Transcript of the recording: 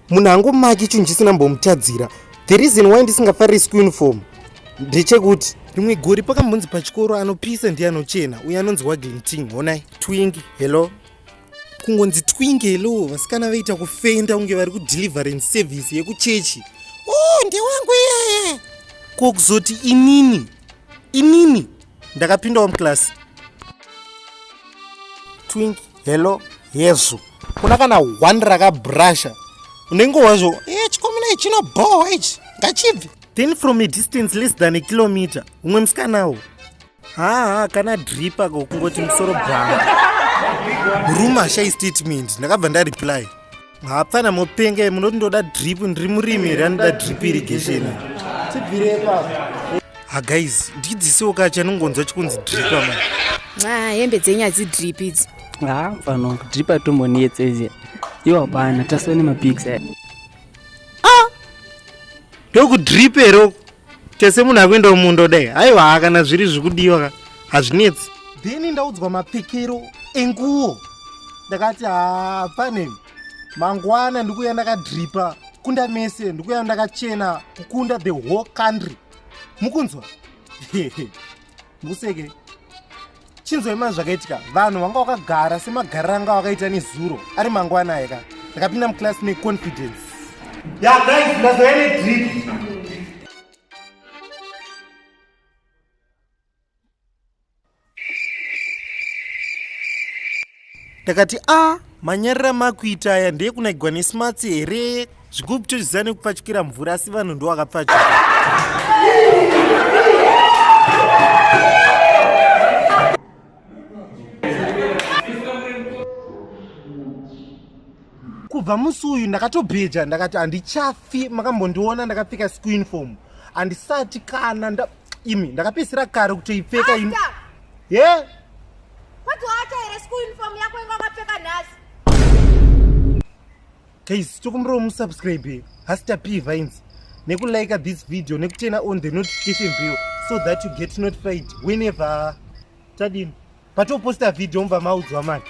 Munhu angomaki chinhu chisina mbomutadzira. The reason why ndisingafariri school uniform ndechekuti rimwe gore pakambonzi pachikoro anopisa ndiye anochena uye anonzi waggling ting. Honai twing hello, kungonzi twing hello, vasikana vaita kufenda kunge vari kudeliverance service yekuchechi. Oh, ndewangu iyeye. Ko kuzoti inini ndakapindawo muclass, twink hello hezvo, kuna kana one rakabrasha unenge wazvo e chikomana ichi chinobhowa ichi, ngachibve. Then from a distance less than a kilometer, umwe musikanawo haa kana dripa ko kungoti musoro bhanga. Murume ashai statement. Ndakabva ndareply, hapfana mopenge munoti ndoda drip, ndiri murimi here anoda drip irrigation? Tibvire ipapo. Ha guys, ndidzisewo kachi anongonzwa chikunzi dripa man. Nxa, hembe dzenyu hadzidrip idzi. Ha, mfano, drip atombonetsa izi. Iwo hapana, tasiyana nemapics aya. Ndokudrip here tese munhu akuenda mumundo dai? Aiwa, kana zviri zvikudiwa ka hazvinetsi. Then ndaudzwa mapfekero enguo, ndakati hapane mangwana ndikuya ndakadripa kunda mese, ndikuya ndakachena kukunda the whole country. Mukunzwa museke, chinzwai ma zvakaitika. Vanhu vanga vakagara semagariro anga vakaita nezuro. Ari mangwana aya ka, ndakapinda muclass neconfidence. Ya guys, ndazouya nedrip. Ndakati a manyarira makuita aya ndeyekunagirwa nesmarts here? Zvigubhu tozviziva nekupfachukira mvura, asi vanhu ndo vakapfachuka. Kubva musi uyu ndakatobheja, ndakati handichafi makambondiona ndakapfeka school uniform. Handisati kana nda imi ndakapedzisira kare kutoipfeka imi. Ye Kwati wacha here school uniform yako inga wakapfeka nhasi? Guys, tokumbirawo musubscribe Hasta P Vines, nekulike this video, nekuturn on the notification bell so that you get notified whenever tadini patoposta video, mubva maudzwa mani.